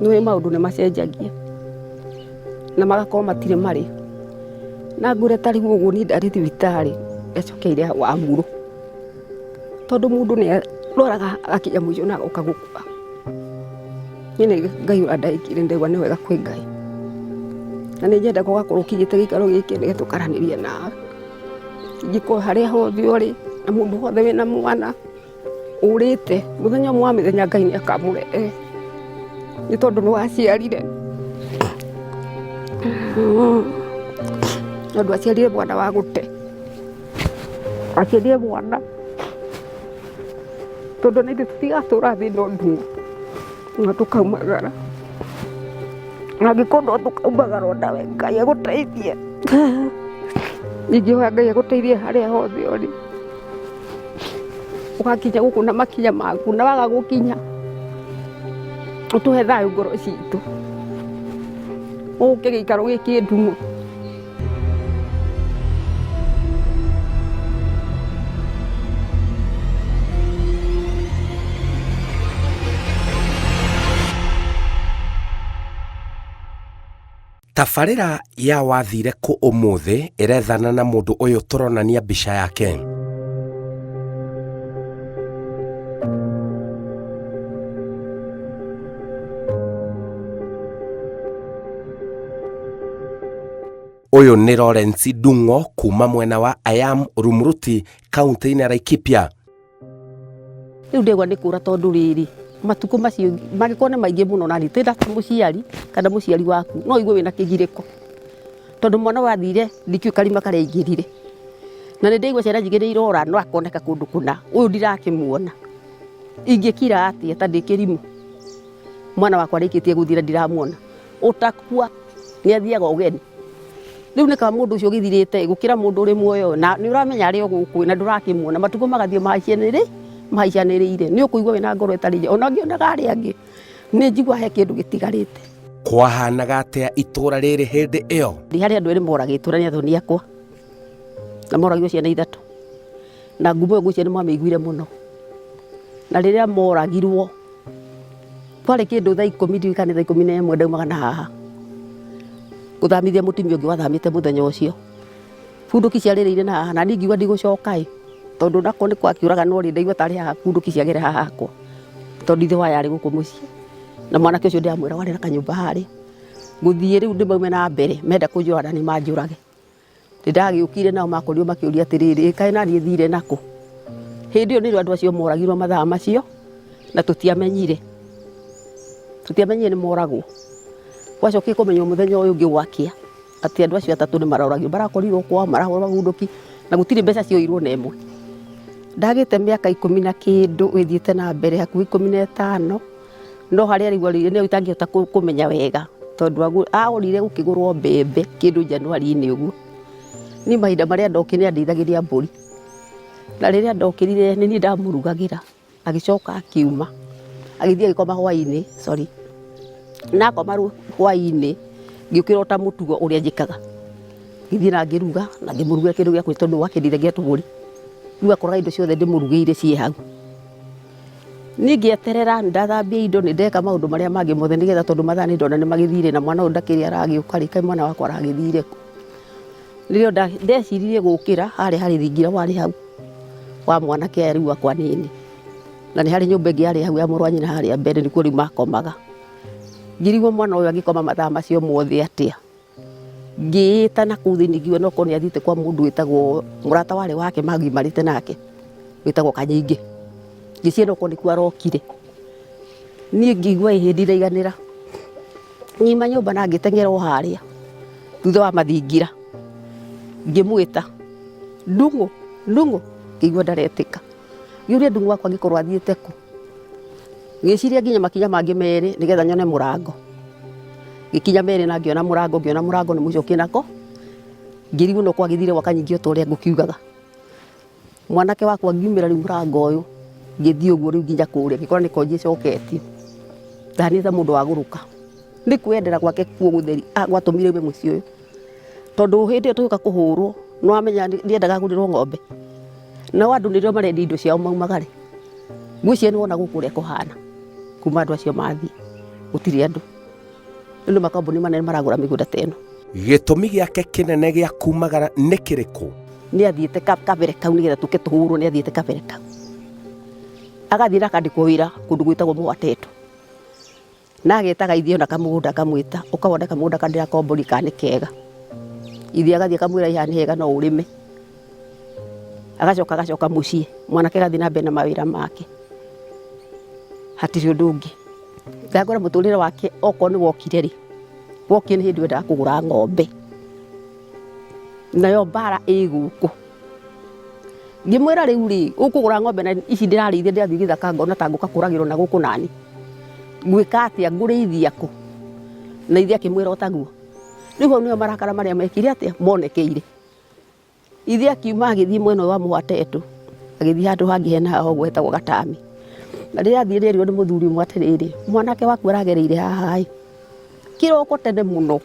Nĩũĩ maũndũ nĩ macenjagia na magakorwo matirĩ marĩ. Na ngwĩre ta rĩu ũguo niĩ ndarĩ thibitarĩ ndacokeire Wamurũ, tondũ mũndũ nĩ arwaraga agakinya mũico na agoka gũkua. Niĩ nĩ Ngai ũrandaĩkire ndaigua nĩ wega kwĩ Ngai. Na nĩ nyendaga ũgakorwo ũkinyĩte gĩikaro gĩkĩ nĩgetha tũkaranĩria nawe. Ingĩkorwo harĩa hothe ũrĩ na mũndũ wothe wĩna mwana ũrĩte, mũthenya ũmwe wa mĩthenya Ngai nĩ akamũrehe nĩ tondũ nĩ waciarire. Tondũ aciarire mwana wa gũte, aciarire mwana tondũ ona ithuĩ tũtigatũra thĩ ĩno nduma na tũkaumagara. Na angĩkorwo no tũkaumagara onawe Ngai agũteithie. Ingĩhoya Ngai agũteithie harĩa hothe ũrĩ, ũgakinya gũkũ na makinya maku, na waga gũkinya ũtũhe thayũ ngoro citũ, ũke gĩikaro gĩkĩ ndumo. Tabarĩra ya Wathire Kũ Ũmũthĩ ĩrethana na mũndũ ũyũ tũronania mbica yake. Ũyũ nĩ Lawrence Ndung'o kuma mwena wa Ayam Rumuruti kaunti-inĩ ya Laikipia. Rĩu ndegwa nĩ kũra tondũ rĩrĩ matukũ macio mangĩkorwo nĩ maingĩ mũno na niĩ ta mũciari kana mũciari waku no ũigue wĩna kĩgirĩko tondũ mwana ũyũ athire ndikĩũĩ karima karĩa aingĩrire. Na nĩ ndaigua ciana nyingĩ nĩ irora no akoneka kũndũ kũna, ũyũ ndirakĩmuona. Ingĩkira atĩa ta ndĩ kĩrimũ? Mwana wakwa arĩkĩtie gũthiĩ na ndiramuona. Ũtakua nĩ athiaga ũgeni. Rĩu nĩ kaba mũndũ ũcio ũgĩthirĩte gũkĩra mũndũ ũrĩ muoyo na nĩ ũramenya arĩ o gũkũ na ndũrakĩmuona. Matukũ magathiĩ mahaicanĩrĩire. Nĩ ũkũigua wĩna ngoro ĩtarĩ njega. Ona ngĩonaga arĩa angĩ nĩ njiguaga he kĩndũ gĩtigarĩte. Kwahanaga atĩa itũra rĩrĩ hĩndĩ ĩyo? Harĩ andũ erĩ moragĩtwo na nĩ athoni akwa na moragirwo ciana ithatũ. Na ngumo ĩyo ngwĩciria nĩ mwamĩiguire mũno. Na rĩrĩa moragirwo kwarĩ kĩndũ thaa ikũmi ndiũĩ kana nĩ thaa 11 ndaumaga na haha gũthamithia mũtumia ũngĩ wathamĩte mũthenya ũcio. Bunduki ciarĩrĩire na haha na niĩ ngiuga ndigũcoka ĩ, tondũ onakorwo nĩ gwakĩũraga no rĩ ndaigua tarĩ haha bunduki ciagera haha hakwa, tondũ ithe wao arĩ gũkũ mũciĩ. Na mwanake ũcio ndĩramwĩra warĩ na kanyũmba harĩa, ngũthiĩ rĩu ndĩmaume na mbere menda kũnjũraga na nĩ manjũrage. Nĩndagĩũkire nao makorirwo makĩũria atĩrĩrĩ, ĩ kaĩ naniĩ thire nakũ? Hĩndĩ ĩyo nĩrĩo andũ acio moragirwo mathaa macio na tũtiamenyire, tũtiamenyire nĩ moragwo. Gwacokire kũmenywo mũthenya ũyũ ũngĩ gwakĩa atĩ andũ acio atatũ nĩ maroragirwo, marakorirwo kwao marahũrwo mabunduki na gũtirĩ mbeca cioirwo ona ĩmwe. Ndagĩte mĩaka ikũmi na kĩndũ ĩthiĩte na mbere hakuhĩ 15. No harĩa rĩu arĩ nĩyo itangĩhota kũmenya wega tondũ agũrire gũkĩgũrwo mbembe kĩndũ January-inĩ ũguo. Niĩ mahinda marĩa ndokire nĩ andeithagĩria mbũri, na rĩrĩa ndokĩrire nĩ niĩ ndamũrugagĩra agĩcoka akiuma agĩthiĩ agĩkoma hwainĩ, sorry, na akoma hwainĩ ngĩũkĩra o ta mũtugo ũrĩa njĩkaga, ngĩthiĩ na ngĩruga na ngĩmũrugĩra kĩndũ gĩa kũrĩa tondũ wakĩndeithagia tũbũri. Rĩu akoraga indo ciothe ndĩmũrugĩire ciĩ hau. Niĩ ngĩeterera nĩ ndathambia indo nĩ ndeka maũndũ marĩa mangĩ mothe nĩgetha tondũ mathaa nĩ ndona nĩ magĩthire na mwana ũyũ ndakĩrĩ aragĩũka rĩ, kaĩ mwana wakwa aragĩthire kũ? Nĩrĩo ndeciririe gũkĩra harĩa harĩ thingira warĩ hau wa mwanake aya rĩu akwa anini, na nĩ harĩ nyũmba ĩngĩ yarĩ hau ya mũrũ wa nyina harĩa mbere nĩkuo rĩu makomaga. Ngĩrigwo mwana ũyũ angĩkoma mathaa macio mothe atĩa? Ngĩĩta na kũu thĩinĩ ngiuga no korwo nĩ athiĩte kwa mũndũ wĩtagwo mũrata warĩ wake magimarĩte nake wĩtagwo Kanyingĩ. Ngĩciria no korwo nĩkuo arokire. Niĩ ngĩigua ĩhĩ ndiraiganĩra. Ngiuma nyũmba na ngĩteng'era o harĩa thutha wa mathingira ngĩmwĩta, Ndung'u, Ndung'u, ngĩigua ndaretĩka. Ngĩũria Ndung'u wakwa angĩkorwo athiĩte kũ. Ngĩciria nginye makinya mangĩ merĩ nĩgetha nyone mũrango. Ngĩkinya merĩ na ngĩona mũrango, ngĩona mũrango nĩ mũcokie nako, ngĩrigwo no kwagĩthire gwa Kanyingĩ o ta ũrĩa ngũkiugaga. Mwanake wakwa ngiumĩra rĩu mũrango ũyũ, ngĩthiĩ ũguo rĩu nginya kũrĩa, ngĩkora nĩ konji ĩcoketio. Ndahanire ta mũndũ wagũrũka. Nĩ kwĩyendera gwake kuo gũtheri gwatũmire aume mũciĩ ũyũ. Tondũ hĩndĩ ĩyo tũgĩũka kũhũrwo, nĩ wamenya nĩendaga agũrĩrwo ng'ombe. Nao andũ nĩrĩo marendia indo ciao maumagare. Ngwĩciria nĩ wona gũkũ ũrĩa kũhana kuma andũ acio mathiĩ. Gũtirĩ andũ rĩu nĩ makambuni manene maragũra mĩgũnda ta ĩno. Gĩtũmi gĩake kĩnene gĩa kumagara nĩ kĩrĩkũ? Nĩ athiĩte kabere kau nĩgetha tũke tũhũrwo. Nĩ athiĩte kabere kau, agathiĩ na akandĩkwo wĩra kũndũ gwĩtagwo Mũateto, na agetaga ithe ona kamũgũnda, akamwĩta, "Ũkawona kamũgũnda kandĩrakombori kana nĩ kega?" Ithe agathiĩ akamwĩra, "Iha nĩ hega, no ũrĩme." Agacoka agacoka mũciĩ, mwanake agathiĩ na mbere na mawĩra make, hatirĩ ũndũ ũngĩ. Ndangora mũtũrĩre wake okorwo nĩ wokire rĩ, wokire nĩ hĩndĩ wendaga kũgũra ng'ombe, nayo mbara ĩ gũkũ. Ngĩmwĩra, "Rĩu rĩ, ũkũgũra ng'ombe na ici ndĩrarĩithia? Ndĩrathiĩ gĩthaka ngona ta ngũka kũragĩrwo na gũkũ, nani ngwĩka atĩa? Ngũrĩithia kũ?" Na ithe akĩmwĩra o taguo. Rĩu hau nĩho marakara marĩa mekire atĩa monekeire. Ithe akiuma agĩthiĩ mwena ũyũ wa Mũhatetũ, agĩthiĩ handũ hangĩ hena haha ũguo hetagwo Gatami. Na rĩrĩa athiĩ rĩerirwo nĩ mũthuri ũmwe atĩrĩrĩ, "Mwanake waku aragereire haha ĩ kĩroko tene mũno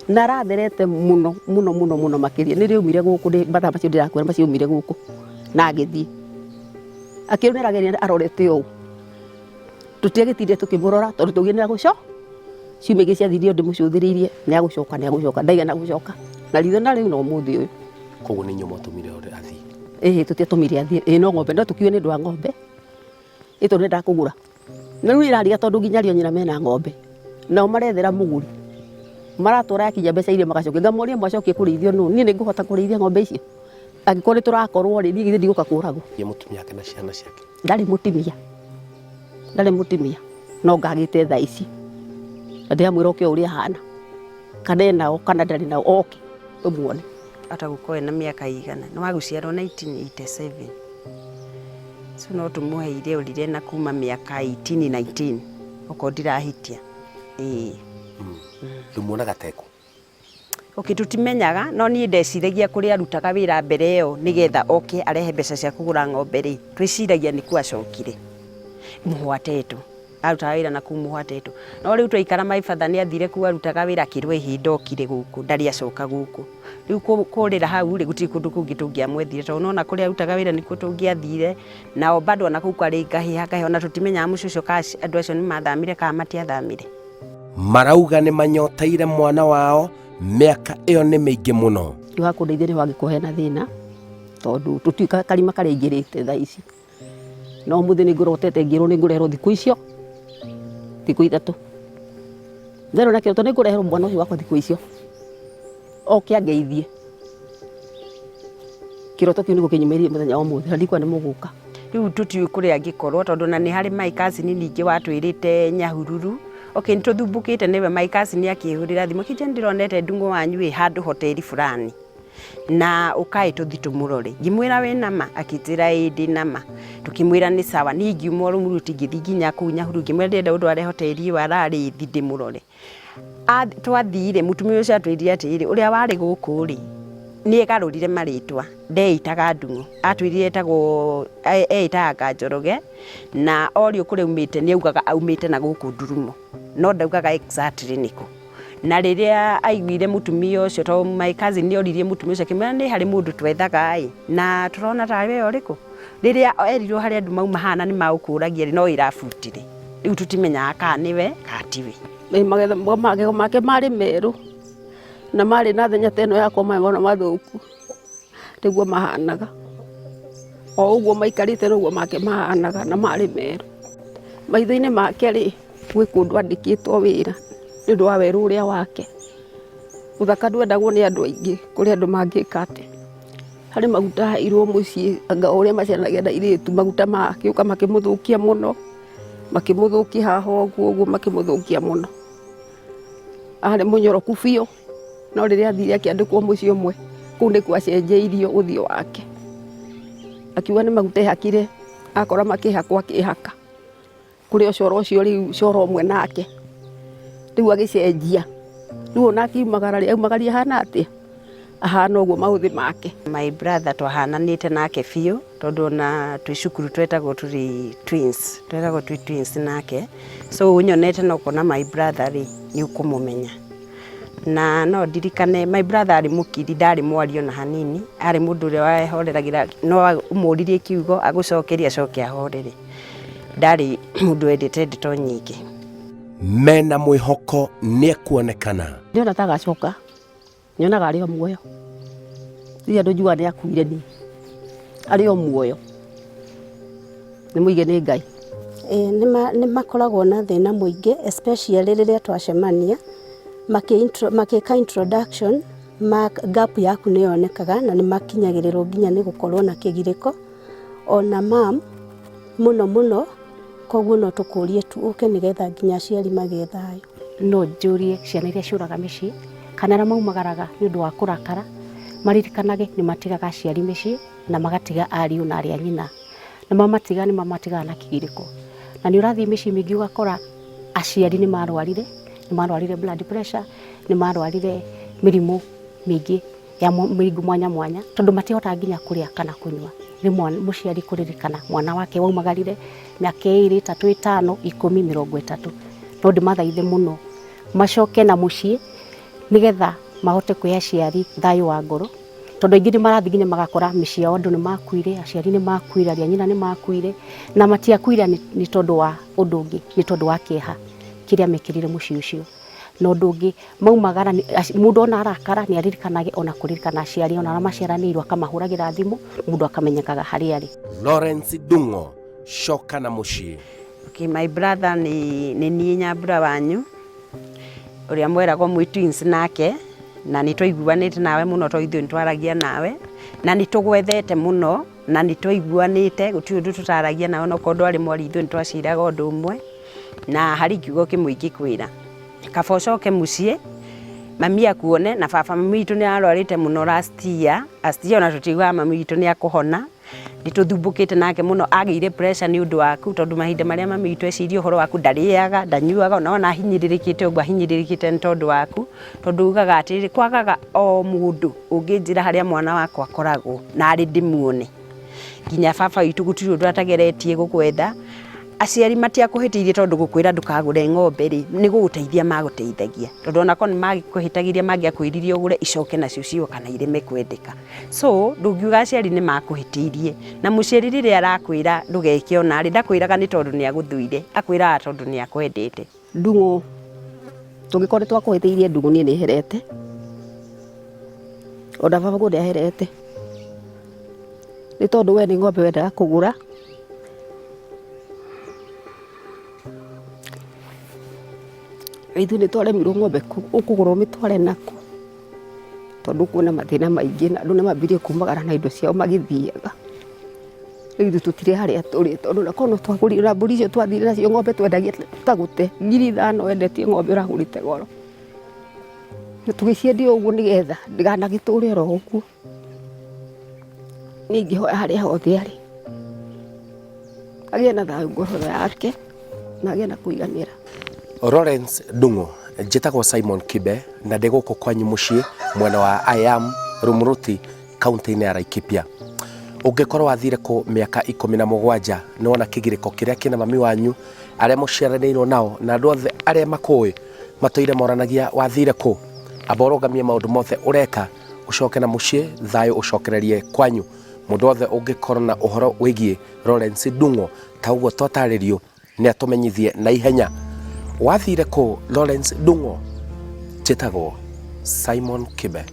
na aratherete mũno mũno mũno mũno makĩria. Nĩ rĩaumire gũkũ mathaa macio ndĩrakwĩra macio aumire gũkũ na agĩthiĩ." Akĩrwo nĩ arageria arorete ũũ. Tũtiagĩtindire tũkĩmũrora tondũ twaugire nĩ agũcoka. Ciumia igĩrĩ ciathirire ndĩmũcũthĩrĩirie, nĩ agũcoka, nĩ agũcoka. Ndaigana gũcoka na ritho na rĩu na ũmũthĩ ũyũ. Koguo nĩ inyuĩ mwatũmire athiĩ? Ĩhĩ, tũtiatũmire athiĩ. Ĩĩ, no ng'ombe, no tũkiuge nĩ ũndũ wa ng'ombe ĩ, tondũ nĩendaga kũgũra. Na rĩu ĩrariga tondũ nginya rĩo nyina mena ng'ombe, nao marethera mũgũri, maratwara, yakinya mbeca iria magacokia. Ngamoria, "Mwacokia kũrĩithio nũ? Niĩ nĩ ngũhota kũrĩithia ng'ombe icio? Angĩkorwo nĩ tũrakorwo rĩ, niĩ githĩ ndigũka kũragwo?" Ye mũtumia wake na ciana ciake? Ndarĩ mũtimia, ndarĩ mũtimia, no ngagĩte thaa ici na ndĩramwĩra oke o ũrĩa ahana, kana enao kana ndarĩ nao, oke tũmuone. Ata gũkorwo ena mĩaka igana nĩ wa gũciarwo 1987, so no tũmũheire ũrire na kuma mĩaka 18 19, okorwo ndirahĩtia, ĩĩ. Rĩu muonaga teko? Okay, tũtimenyaga, no niĩ ndeciragia kũrĩa arutaga wĩra mbere ĩyo nĩgetha oke arehe mbeca cia kũgũra ng'ombe rĩ, twĩciragia nĩkuo acokire Mũhwatetũ. Arutaga wĩra na kũu Mũhwatetũ, no rĩu twaikara, my father nĩ athire kũu arutaga wĩra, akĩrwo ihinda okire gũkũ, ndarĩ acoka gũkũ. Rĩu kũrĩra hau rĩ, gũtirĩ kũndũ kũngĩ tũngĩamwethire, tondũ nona kũrĩa arutaga wĩra nĩkuo tũngĩathire. Nao bado ona kũu kwarĩ ngahĩha ngahĩha, ona tũtimenyaga mũciĩ ũcio kana andũ acio nĩ mathamire kana matiathamire. Marauga nĩ manyoteire mwana wao, mĩaka ĩyo nĩ mĩingĩ mũno. Rĩu hakũndeithia nĩ hangĩkorwo hena thĩna, tondũ tũtiũĩ karima karĩa aingĩrĩte thaa ici. No ũmũthĩ nĩ ngũrotete ngĩrwo nĩ ngũreherwo thikũ icio, thikũ 3 nderwo na kĩroto nĩ ngũreherwo mwana ũcio wakwa thikũ icio, oke angeithie. Kĩroto kĩu nĩguo kĩnyumĩrire mũthenya wa ũmũthĩ na ndikuona nĩ mũgũka. Rĩu tũtiũĩ kũrĩa angĩkorwo, tondũ na nĩ harĩ my cousin ningĩ watwĩrĩte Nyahururu. Okay, nĩ tũthumbũkĩte nĩwe. My cousin akĩhũrĩra thimũ akĩnjĩra, "Nĩndĩronete ndung'u wanyu ĩ handũ hoteri fulani, na ũkaĩ tũthi tũmũrore." Ngĩmwĩra, "Wĩ nama?" Akĩnjĩra, "Ĩĩ, ndĩ nama." Tũkĩmwĩra nĩ sawa. Niĩ ngiuma Rũmuruti ngĩthiĩ nginya kũu Nyahururu, ngĩmwĩra ndĩrenda ũndware hoteri ĩyo ararĩ thi ndĩmũrore. Twathire, mũtumia ũcio atwĩrire atĩrĩrĩ, ũrĩa warĩ gũkũ rĩ, nĩ egarũrire marĩtwa, ndeĩtaga Ndung'u, atwĩrire etagwo, eĩtaga Kanjoroge, na orio kũrĩa aumĩte nĩ augaga aumĩte na gũkũ Ndurumo, no ndaugaga exactly nĩkũ. Na rĩrĩa aiguire mũtumia ũcio, tondũ my cousin nĩ oririe mũtumia ũcio akĩmwĩra, "Nĩ harĩ mũndũ twethaga ĩ, na tũrona tarĩ we ũrĩkũ?" Rĩrĩa erirwo harĩa andũ mauma haha na nĩ magũkũragia rĩ, no wĩra abutire. Rĩu tũtimenyaga kana nĩwe kana tiwe. Magego make marĩ merũ na marĩ na thenya ta ĩno yakwa, maya mona mathũku nĩguo mahanaga. O ũguo maikarĩte noguo make mahanaga na marĩ merũ. Maitho-inĩ make rĩ, gwĩ kũndũ andĩkĩtwo wĩra nĩ ũndũ wa werũ ũrĩa wake. Ũthaka ndwendagwo nĩ andũ aingĩ, kũrĩ andũ mangĩka atĩ. Harĩ maguta aheirwo mũciĩ, anga ũrĩa maciaranagia na airĩtu, maguta magĩũka makĩmũthũkia mũno, makĩmũthũkia haha ũguo ũguo, makĩmũthũkia mũno. Arĩ mũnyoroku biũ, no rĩrĩa athire akĩandĩkwo mũciĩ ũmwe, kũu nĩkuo acenjeirio ũthiũ wake. Akiuga nĩ maguta ehakire, akora makĩhakwo akĩhaka. Kũrĩ o coro ũcio rĩu coro ũmwe nake, rĩu agĩcenjia. Rĩu ona akiumagara rĩ, aumagaria ahana atĩa? Ahana ũguo maũthĩ make. My brother twahananĩte nake biũ, tondũ ona twĩ cukuru twetagwo tũrĩ twins, twetagwo twĩ twins nake. So ũnyonete na ũkona my brother rĩ, nĩ ũkũmũmenya. Na no ndirikane my brother arĩ mũkiri, ndarĩ mwaria ona hanini, arĩ mũndũ ũrĩa wehoreragĩra, no ũmũririe kiugo agũcokerie acoke ahorere. Ndarĩ mũndũ wendete ndeto nyingĩ. Mena mwĩhoko nĩekuonekana. Ndĩrona ta agacoka, nyonaga arĩ o muoyo. Ndirĩ andũ njugaga nĩ akuire niĩ, arĩ o muoyo. Nĩ mũige nĩ Ngai. Ĩĩ nĩ makoragwo na thĩna mũingĩ especially rĩrĩa twacemania makĩka introduction gap yaku nĩ yonekaga na nĩ makinyagĩrĩrwo nginya nĩ gũkorwo na kĩgirĩko ona mam mũno mũno, koguo no tũkũrie tu ũke nĩgetha nginya aciari magĩe thayũ. No njũrie ciana iria ciũraga mĩciĩ kana arĩa maumagaraga nĩ ũndũ wa kũrakara maririkanage nĩ matigaga aciari mĩciĩ na magatiga ariũ na arĩ a nyina. Na mamatiga nĩ mamatigaga na kĩgirĩko. Na nĩ ũrathiĩ mĩciĩ mĩingĩ ũgakora aciari nĩ marwarire, nĩ marwarire blood pressure, nĩ marwarire mĩrimũ mĩingĩ ya mĩrimũ mwanya mwanya tondũ matihotaga nginya kũrĩa kana kũnyua. Nĩ mũciari kũririkana mwana wake waumagarire mĩaka 2, 3, 5, 10, 30. No ndĩmathaithe mũno macoke na mũciĩ nĩgetha mahote kũhe aciari thayũ wa ngoro, tondũ aingĩ nĩ marathiĩ nginya magakora mĩciĩ yao andũ nĩ makuire, aciari nĩ makuire, arĩa a nyina nĩ makuire, na matiakuire nĩ tondũ wa ũndũ ũngĩ, nĩ tondũ wa kĩeha kĩrĩa mekĩrire mũciĩ ũcio. Na ũndũ ũngĩ maumagara, mũndũ ona arakara nĩ aririkanage ona kũririkana aciari ona arĩa maciaranĩirwo akamahũragĩra thimũ, mũndũ akamenyekaga harĩa arĩ. Lawrence Ndung'o, coka na mũciĩ. Okay, my brother nĩ nĩ niĩ Nyambura wanyu ũrĩa mweragwo mwĩ twins nake na nĩ twaiguanĩte nawe mũno tondũ ithuĩ nĩ twaragia nawe na nĩ tũgwethete mũno na nĩ twaiguanĩte gũtirĩ ũndũ tũtaragia nawe onokorwo ndwarĩ mwari ithuĩ nĩ twaciraga ũndũ ũmwe na harĩ kiugo kĩmwe ingĩkwĩra kaba ũcoke mũciĩ mami akuone na baba mami witũ nĩ ararwarĩte mũno last year last year ona tũtiugaga mami witũ nĩ akũhona nĩ tũthumbũkĩte nake mũno agĩire pressure nĩ ũndũ waku tondũ mahinda marĩa mami witũ eciria ũhoro waku ndarĩaga ndanyuaga ona wona ahinyĩrĩrĩkĩte ũguo ahinyĩrĩrĩkĩte nĩ tondũ waku tondũ ugaga atĩrĩrĩ kwagaga o mũndũ ũngĩnjĩra harĩa mwana wakwa akoragwo na arĩ ndĩmuone nginya baba witũ gũtirĩ ũndũ atageretie gũgwetha aciari matiakũhĩtĩirie tondũ gũkwĩra ndũkagũre ng'ombe rĩ nĩ gũgũteithia magũteithagia tondũ ona korwo nĩ magĩkũhĩtagĩria mangĩakwĩrire ũgũre icoke nacio ciũke kana ireme kwendeka so ndũngiuga aciari nĩ makũhĩtĩirie na mũciari rĩrĩa arakwĩra ndũgeke ona rĩ ndakwĩraga nĩ tondũ nĩ agũthũire akwĩraga tondũ nĩ akwendete. Ndung'ũ tũngĩkorwo nĩ twakũhĩtĩirie Ndung'ũ niĩ nĩ herete ona baba guo nĩ aherete nĩ tondũ we nĩ ng'ombe wendaga kũgũra ithuĩ nĩ twaremirwo ng'ombe ũkũgũra ũmĩtware nakũ tondũ kwĩna mathĩna maingĩ na andũ nĩ mambirie kumagara na indo ciao magĩthiaga. Rĩu ithuĩ tũtirĩ harĩa tũrĩ tondũ ona korwo no twagũrire ona mbũri icio twathire nacio ng'ombe twendagia ta gũte 5000 wendetie ng'ombe ũragũrĩte goro. Na tũgĩciendia ũguo nĩgetha ndĩkanagĩtũre oro ũguo. Niĩ ingĩhoya harĩa hothe arĩ, agĩe na thayũ ngoro yake na agĩe na kũiganĩra. Lawrence Ndung'u, njĩtagwo Simon Kibe na ndĩ gũkũ kwanyu mũciĩ mwena wa I am Rumuruti kaunti-inĩ ya Laikipia. Ũngĩkorwo wathire kũ mĩaka 17 nĩ wona kĩgirĩko kĩrĩa kĩna mami wanyu arĩa mũciaranĩirwo nao na andũ othe arĩa makũĩ matũire moranagia wathire kũ. Amba ũrũgamie maũndũ mothe ũreka ũcoke na mũciĩ thayũ ũcokererie kwanyu. Mũndũ wothe ũngĩkorwo na ũhoro wĩgiĩ Lawrence Ndung'u ta ũguo twatarĩrio nĩ atũmenyithie na ihenya. Wathire kũ Lawrence Ndung'u? Njĩtagwo Simon Kibe.